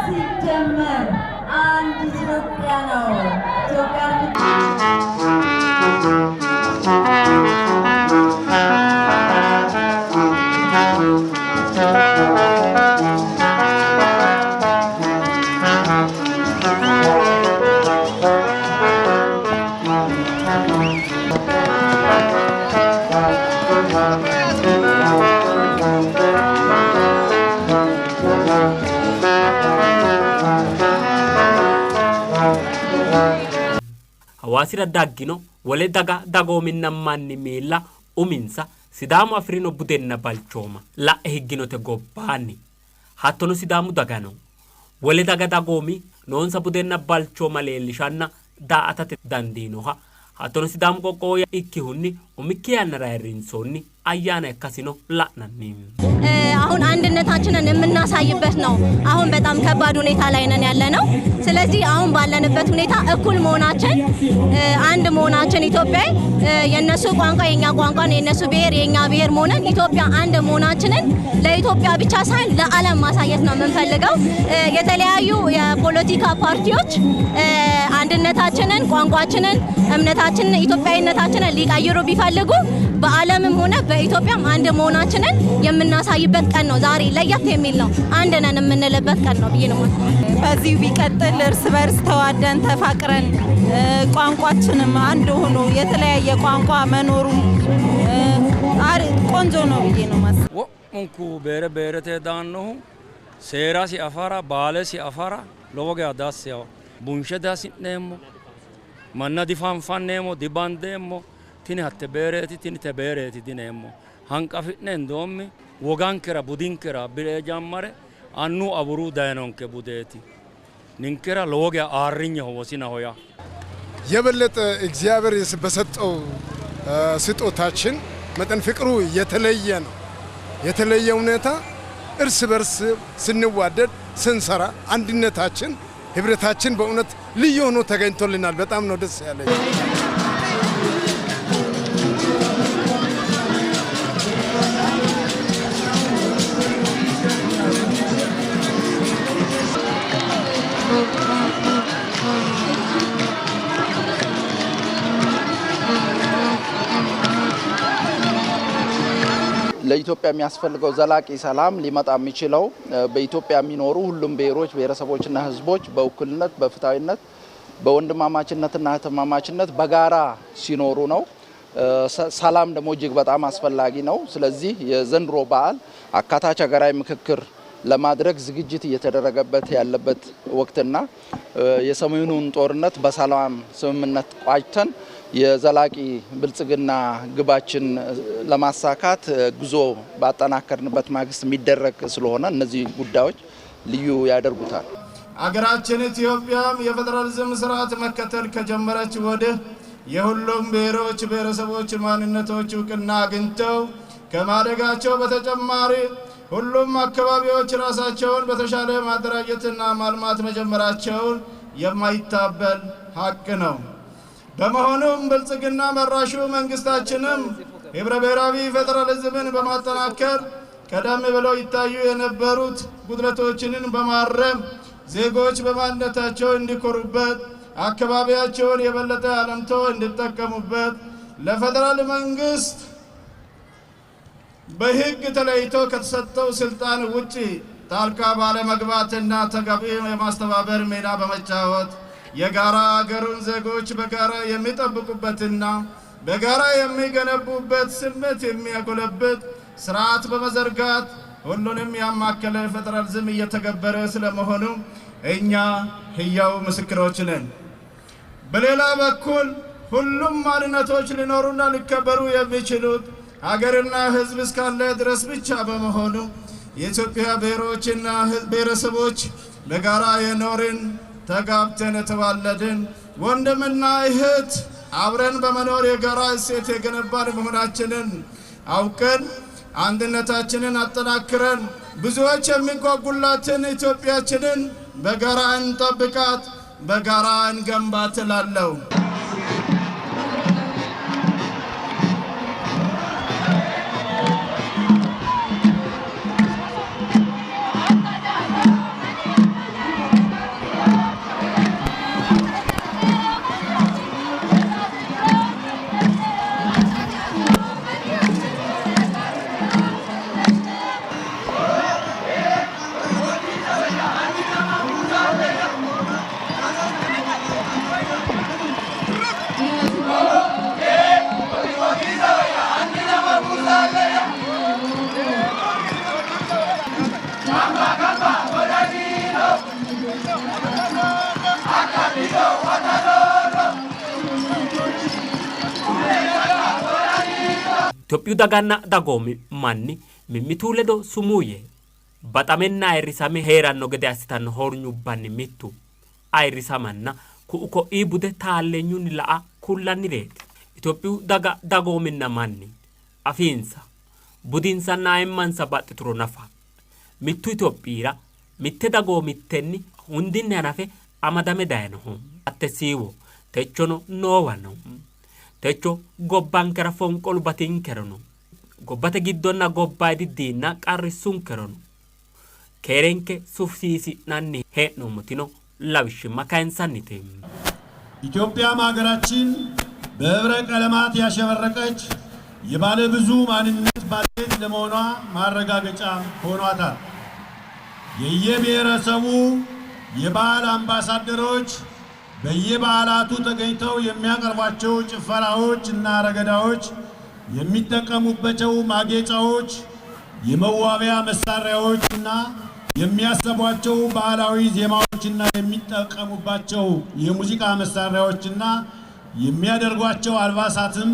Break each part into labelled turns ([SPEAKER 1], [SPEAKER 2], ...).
[SPEAKER 1] ሲደመር አንድ ኢትዮጵያ ነው። ኢትዮጵያን
[SPEAKER 2] Hawaasira daggino wole daga dagoominna manni miilla uminsa Sidaamu afi'rino budenna balchooma la'e higginote gobbaanni hattono Sidaamu dagano wole daga dagoomi noonsa budenna balchooma leellishanna daa''atate dandiinoha hattono Sidaamu qoqqowo ikkihunni umikki yannara ayirrinsoonni ayyaana ikkasino la'nanni.
[SPEAKER 3] አሁን አንድነታችንን የምናሳይበት ነው። አሁን በጣም ከባድ ሁኔታ ላይ ነን ያለ ነው። ስለዚህ አሁን ባለንበት ሁኔታ እኩል መሆናችን፣ አንድ መሆናችን፣ ኢትዮጵያ የነሱ ቋንቋ የኛ ቋንቋ ነው፣ የነሱ ብሔር የኛ ብሔር መሆንን፣ ኢትዮጵያ አንድ መሆናችንን ለኢትዮጵያ ብቻ ሳይሆን ለዓለም ማሳየት ነው የምንፈልገው። የተለያዩ የፖለቲካ ፓርቲዎች አንድነታችንን፣ ቋንቋችንን፣ እምነታችንን፣ ኢትዮጵያዊነታችንን ሊቀይሩ ቢፈልጉ በዓለምም ሆነ በኢትዮጵያም አንድ መሆናችንን የምናሳይበት ቀን ነው። ዛሬ ለየት የሚል ነው። አንድ ነን የምንልበት ቀን ነው ብዬ ነው የማስበው።
[SPEAKER 4] በዚሁ ቢቀጥል እርስ በርስ ተዋደን ተፋቅረን፣ ቋንቋችንም አንድ ሆኖ የተለያየ ቋንቋ መኖሩ ቆንጆ ነው ብዬ ነው የማስበው።
[SPEAKER 5] Wo'munku beere beerete daannohu seerasi afara baalesi afara lowo geya dassi yawo bunshe dihasi'neemmo, manna difanfanneemmo, dibandeemmo, tini hatte beereeti, tini te beereeti dineemmo, hanqafi'ne hendoommi wogankera budinkera bire jammare annu awuru dayinonke budeeti, ninkera lowo geya aarrinyeho wosinaho yaa።
[SPEAKER 6] የበለጠ እግዚአብሔር በሰጠው ስጦታችን መጠን ፍቅሩ የተለየ ነው። የተለየ ሁኔታ እርስ በርስ ስንዋደድ ስንሰራ አንድነታችን ህብረታችን በእውነት ልዩ ሆኖ ተገኝቶልናል። በጣም ነው ደስ ያለኝ።
[SPEAKER 7] ለኢትዮጵያ የሚያስፈልገው ዘላቂ ሰላም ሊመጣ የሚችለው በኢትዮጵያ የሚኖሩ ሁሉም ብሔሮች፣ ብሔረሰቦችና ህዝቦች በእኩልነት፣ በፍትሃዊነት፣ በወንድማማችነትና እህትማማችነት በጋራ ሲኖሩ ነው። ሰላም ደግሞ እጅግ በጣም አስፈላጊ ነው። ስለዚህ የዘንድሮ በዓል አካታች ሀገራዊ ምክክር ለማድረግ ዝግጅት እየተደረገበት ያለበት ወቅትና የሰሜኑን ጦርነት በሰላም ስምምነት ቋጭተን የዘላቂ ብልጽግና ግባችን ለማሳካት ጉዞ ባጠናከርንበት ማግስት የሚደረግ ስለሆነ እነዚህ ጉዳዮች ልዩ ያደርጉታል።
[SPEAKER 8] አገራችን ኢትዮጵያም የፌዴራሊዝም ስርዓት መከተል ከጀመረች ወዲህ የሁሉም ብሔሮች፣ ብሔረሰቦች ማንነቶች እውቅና አግኝተው ከማደጋቸው በተጨማሪ ሁሉም አካባቢዎች ራሳቸውን በተሻለ ማደራጀትና ማልማት መጀመራቸውን የማይታበል ሀቅ ነው። በመሆኑም ብልጽግና መራሹ መንግስታችንም ህብረ ብሔራዊ ፌዴራሊዝምን በማጠናከር ቀደም ብለው ይታዩ የነበሩት ጉድለቶችንን በማረም ዜጎች በማንነታቸው እንዲኮሩበት፣ አካባቢያቸውን የበለጠ አልምተው እንዲጠቀሙበት፣ ለፌዴራል መንግስት በህግ ተለይቶ ከተሰጠው ስልጣን ውጪ ጣልቃ ባለመግባትና ተገቢ የማስተባበር ሚና በመጫወት የጋራ አገሩን ዜጎች በጋራ የሚጠብቁበትና በጋራ የሚገነቡበት ስሜት የሚያጎለብት ስርዓት በመዘርጋት ሁሉንም ያማከለ ፌዴራሊዝም እየተገበረ ስለመሆኑ እኛ ህያው ምስክሮች ነን። በሌላ በኩል ሁሉም ማንነቶች ሊኖሩና ሊከበሩ የሚችሉት ሀገርና ህዝብ እስካለ ድረስ ብቻ በመሆኑ የኢትዮጵያ ብሔሮችና ብሔረሰቦች በጋራ የኖርን፣ ተጋብተን የተዋለድን፣ ወንድምና እህት አብረን በመኖር የጋራ እሴት የገነባን መሆናችንን አውቀን አንድነታችንን አጠናክረን ብዙዎች የሚጓጉላትን ኢትዮጵያችንን በጋራ እንጠብቃት፣ በጋራ እንገንባት እላለሁ።
[SPEAKER 2] Itophiyu daganna dagoomi manni mimmitu ledo sumuu yee baxamenna ayirrisame hee'ranno gede assitanno hornyubbanni mittu ayirrisamanna ku'u ko'ii bude taalleenyunni la''a kullannireeti. Itophiyu daga dagoominna manni afiinsa, budinsanna ayimmansa baxxituro nafa mittu Itophiyira mitte dagoomittenni hundinni hanafe amadame dayinoho. Hatte siiwo techono noowa no. Techo gobbankera fonqolu batinkerono, gobbate giddonna gobbayidi diinna qarrissunkerono keerenke sufisiisi'nanni hee'noommotino lawishshimma kayinsannite.
[SPEAKER 9] ኢትዮጵያም ሀገራችን በህብረ ቀለማት ያሸበረቀች የባለ ብዙ ማንነት ባለቤት ለመሆኗ ማረጋገጫ ሆኗታል። የየብሔረሰቡ የባህል አምባሳደሮች በየበዓላቱ ተገኝተው የሚያቀርቧቸው ጭፈራዎች እና ረገዳዎች፣ የሚጠቀሙባቸው ማጌጫዎች፣ የመዋቢያ መሳሪያዎች እና የሚያሰቧቸው ባህላዊ ዜማዎችና የሚጠቀሙባቸው የሙዚቃ መሳሪያዎችና የሚያደርጓቸው አልባሳትም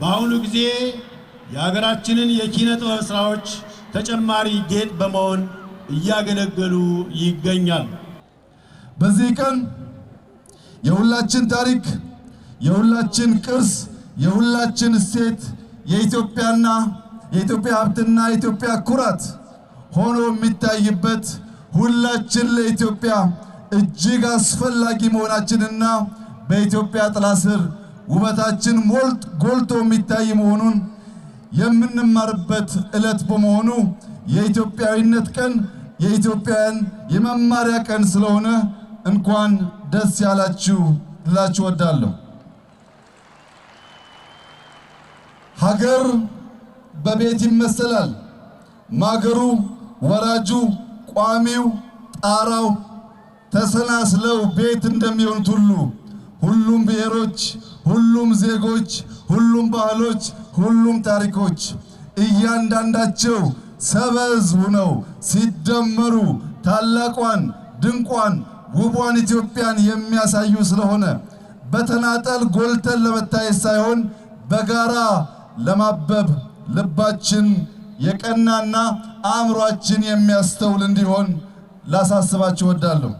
[SPEAKER 9] በአሁኑ ጊዜ የሀገራችንን የኪነ ጥበብ ስራዎች ተጨማሪ ጌጥ በመሆን እያገለገሉ ይገኛል።
[SPEAKER 10] በዚህ ቀን የሁላችን ታሪክ፣ የሁላችን ቅርስ፣ የሁላችን እሴት የኢትዮጵያና የኢትዮጵያ ሀብትና የኢትዮጵያ ኩራት ሆኖ የሚታይበት ሁላችን ለኢትዮጵያ እጅግ አስፈላጊ መሆናችንና በኢትዮጵያ ጥላ ስር ውበታችን ጎልቶ የሚታይ መሆኑን የምንማርበት ዕለት በመሆኑ የኢትዮጵያዊነት ቀን የኢትዮጵያውያን የመማሪያ ቀን ስለሆነ እንኳን ደስ ያላችሁ ልላችሁ እወዳለሁ። ሀገር በቤት ይመሰላል። ማገሩ፣ ወራጁ፣ ቋሚው፣ ጣራው ተሰናስለው ቤት እንደሚሆኑት ሁሉ ሁሉም ብሔሮች፣ ሁሉም ዜጎች፣ ሁሉም ባህሎች፣ ሁሉም ታሪኮች እያንዳንዳቸው ሰበዝ ሆነው ሲደመሩ ታላቋን ድንቋን ውቧን ኢትዮጵያን የሚያሳዩ ስለሆነ በተናጠል ጎልተን ለመታየት ሳይሆን በጋራ ለማበብ ልባችን የቀናና አእምሯችን የሚያስተውል እንዲሆን ላሳስባችሁ እወዳለሁ።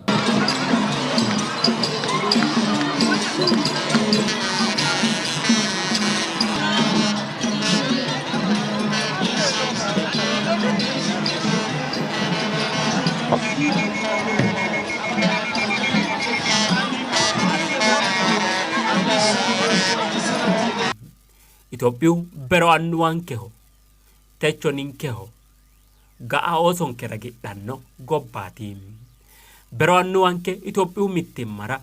[SPEAKER 2] Itophiyu bero annuwankeho, techo ninkeho, ga'a oosonke ragidhanno gobbaati. Bero annuwanke Itophiyu mittimmara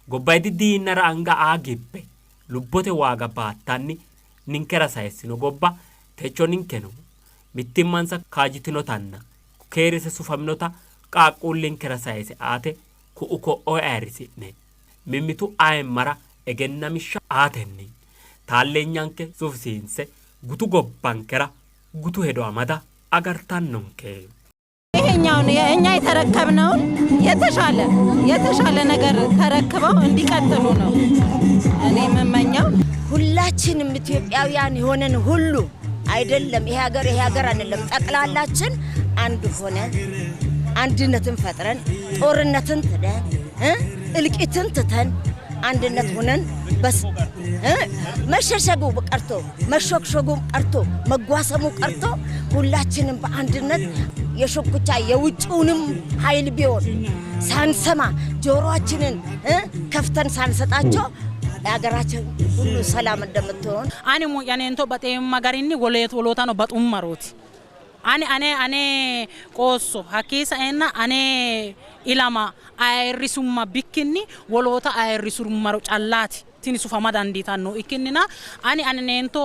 [SPEAKER 2] gobbayidi diinnara anga aa gibbe lubbote waaga baattanni ninkera sayissino gobba techo ninkeno mittimmansa kaajjitinotanna keerise sufaminota qaaqquullinkera sayise aate ku'u ko'oye ayirrisi'ne mimmitu ayimmara egennamishsha aatenni taalleenyanke sufisiinse gutu gobbankera gutu hedo amada agartannonke.
[SPEAKER 4] ይሄኛውን እኛ የተረከብነውን የተሻለ የተሻለ ነገር ተረክበው እንዲቀጥሉ ነው እኔ የምመኘው።
[SPEAKER 11] ሁላችንም ኢትዮጵያውያን የሆነን ሁሉ አይደለም ይሄ ሀገር ይሄ ሀገር አንልም፣ ጠቅላላችን አንድ ሆነን አንድነትን ፈጥረን ጦርነትን ትተን እልቂትን ትተን አንድነት ሆነን በስ መሸሸጉ ቀርቶ መሾግሾጉ ቀርቶ መጓሰሙ ቀርቶ ሁላችንም በአንድነት የሽኩቻ የውጭውንም ኃይል ቢሆን ሳንሰማ ጆሮአችንን ከፍተን ሳንሰጣቸው ሀገራችን ሁሉ ሰላም እንደምትሆን
[SPEAKER 12] ani mu'yanento baxeemma garinni wolootano baxummarooti ani ane ane qoosso hakkii saenna ane ilama ayirrisumma bikkinni woloota ayirrisummaro callaati tini sufama dandiitanno ikkinnina ani aneneento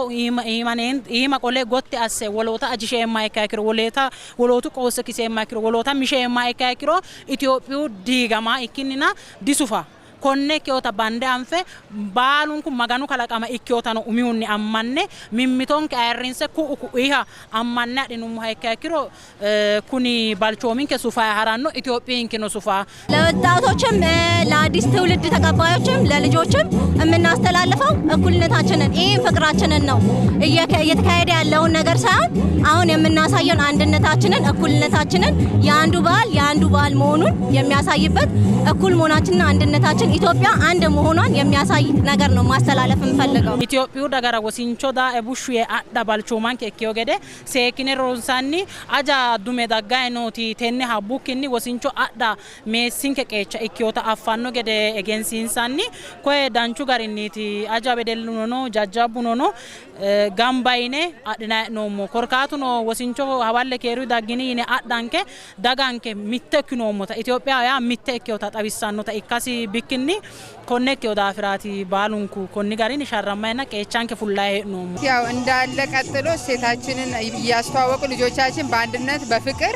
[SPEAKER 12] iima qole gotti asse woloota ajisheemma ikkiha ikkiro woloota wolootu qoosso kiseemma ikkiro woloota misheemma ikkiha ikkiro Itophiyu diigama ikkinnina disufa. Konne ikkinota bande anfe baalunku Maganu kalaqama ikkinotano umihunni ammanne mimmitonke ayirrinse ku'u ku'iha ammanne adhinummoha ikkiha ikkiro kuni balchoominke sufayi haranno, Itiyophiyinkeno sufa።
[SPEAKER 3] ለወጣቶችም ለአዲስ ትውልድ ተቀባዮችም ለልጆችም የምናስተላልፈው እኩልነታችንን ይህን ፍቅራችንን ነው። እየተካሄደ ያለውን ነገር ሳይሆን አሁን የምናሳየውን አንድነታችንን፣ እኩልነታችንን የአንዱ ባህል የአንዱ ባህል መሆኑን የሚያሳይበት እኩል መሆናችንና አንድነታችን ኢትዮጵያ አንድ መሆኗን የሚያሳይ ነገር ነው ማስተላለፍ የምፈልገው።
[SPEAKER 12] Itophiyu dagara wosincho daae bushshu yee adha balchoomanke ikkiyo gede seekkine ronsanni aja dume daggayi nooti tenne habbukkinni wosincho adha meessinke qeecha ikkiyota affanno gede egensiinsanni koye danchu garinniiti aja wedelluno no jajjabbuno no gamba yine adhinayi hee'noommo. Korkaatuno wosincho hawalle keeruyi daggini yine adhanke daganke mitte ikkinoommota Itophiya yaa mitte ikkiyota xawissannota ikkasi bikkinni konne ikkiyo daafiraati baalunku konni garinni sharrammayinna qeechanke fullayi hee'noommo።
[SPEAKER 13] ያው እንዳለ ቀጥሎ እሴታችንን እያስተዋወቁ ልጆቻችን በአንድነት በፍቅር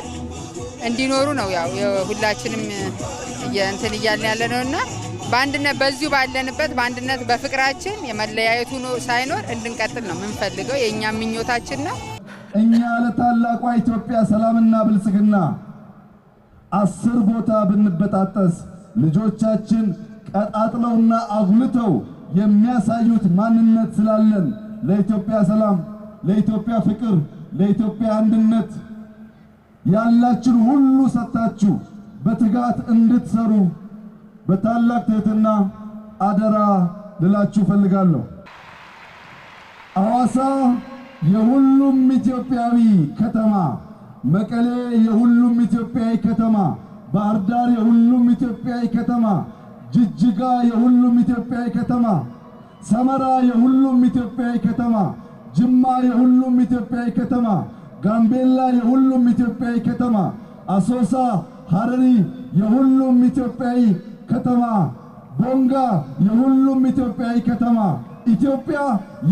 [SPEAKER 13] እንዲኖሩ ነው ያው ሁላችንም እንትን እያልን ያለ ነው እና በአንድነት በዚሁ ባለንበት በአንድነት በፍቅራችን የመለያየቱ ሳይኖር እንድንቀጥል ነው የምንፈልገው። የእኛ ምኞታችን ነው።
[SPEAKER 10] እኛ ለታላቋ ኢትዮጵያ ሰላምና ብልጽግና 10 ቦታ ብንበጣጠስ ልጆቻችን ቀጣጥለውና አጉልተው የሚያሳዩት ማንነት ስላለን ለኢትዮጵያ ሰላም፣ ለኢትዮጵያ ፍቅር፣ ለኢትዮጵያ አንድነት ያላችሁን ሁሉ ሰጥታችሁ በትጋት እንድትሰሩ በታላቅ ትህትና አደራ ልላችሁ እፈልጋለሁ። ሐዋሳ የሁሉም ኢትዮጵያዊ ከተማ፣ መቀሌ የሁሉም ኢትዮጵያዊ ከተማ፣ ባህር ዳር የሁሉም ኢትዮጵያዊ ከተማ፣ ጅጅጋ የሁሉም ኢትዮጵያዊ ከተማ፣ ሰመራ የሁሉም ኢትዮጵያዊ ከተማ፣ ጅማ የሁሉም ኢትዮጵያዊ ከተማ፣ ጋምቤላ የሁሉም ኢትዮጵያዊ ከተማ፣ አሶሳ፣ ሐረሪ የሁሉም ኢትዮጵያዊ ከተማ፣ ቦንጋ የሁሉም ኢትዮጵያዊ ከተማ፣ ኢትዮጵያ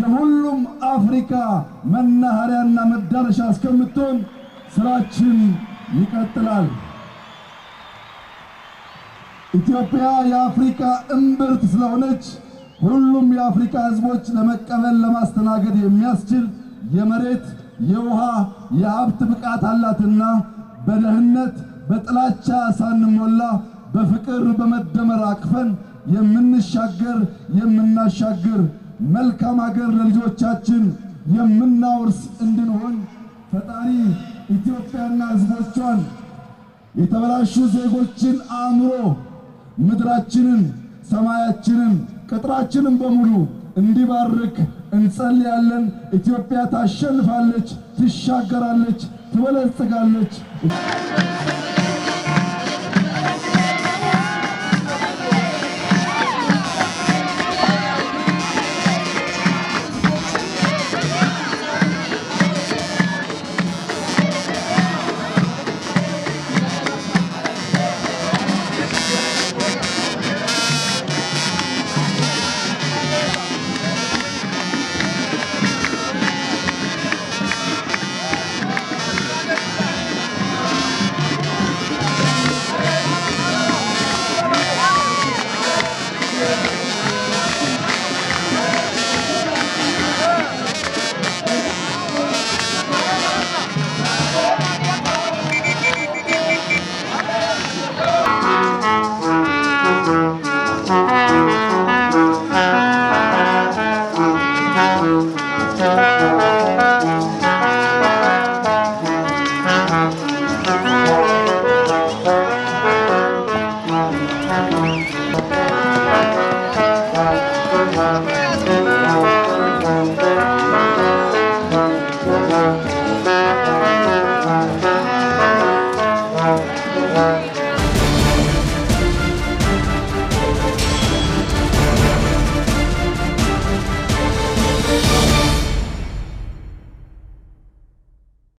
[SPEAKER 10] የሁሉም አፍሪካ መናኸሪያና መዳረሻ እስከምትሆን ስራችን ይቀጥላል። ኢትዮጵያ የአፍሪካ እምብርት ስለሆነች ሁሉም የአፍሪካ ሕዝቦች ለመቀበል ለማስተናገድ የሚያስችል የመሬት፣ የውሃ፣ የሀብት ብቃት አላትና በደህንነት በጥላቻ ሳንሞላ በፍቅር በመደመር አቅፈን የምንሻገር የምናሻግር መልካም ሀገር ለልጆቻችን የምናወርስ እንድንሆን ፈጣሪ ኢትዮጵያና ሕዝቦቿን የተበላሹ ዜጎችን አእምሮ ምድራችንን፣ ሰማያችንን፣ ቅጥራችንን በሙሉ እንዲባርክ እንጸልያለን። ኢትዮጵያ ታሸንፋለች፣ ትሻገራለች፣ ትበለጽጋለች።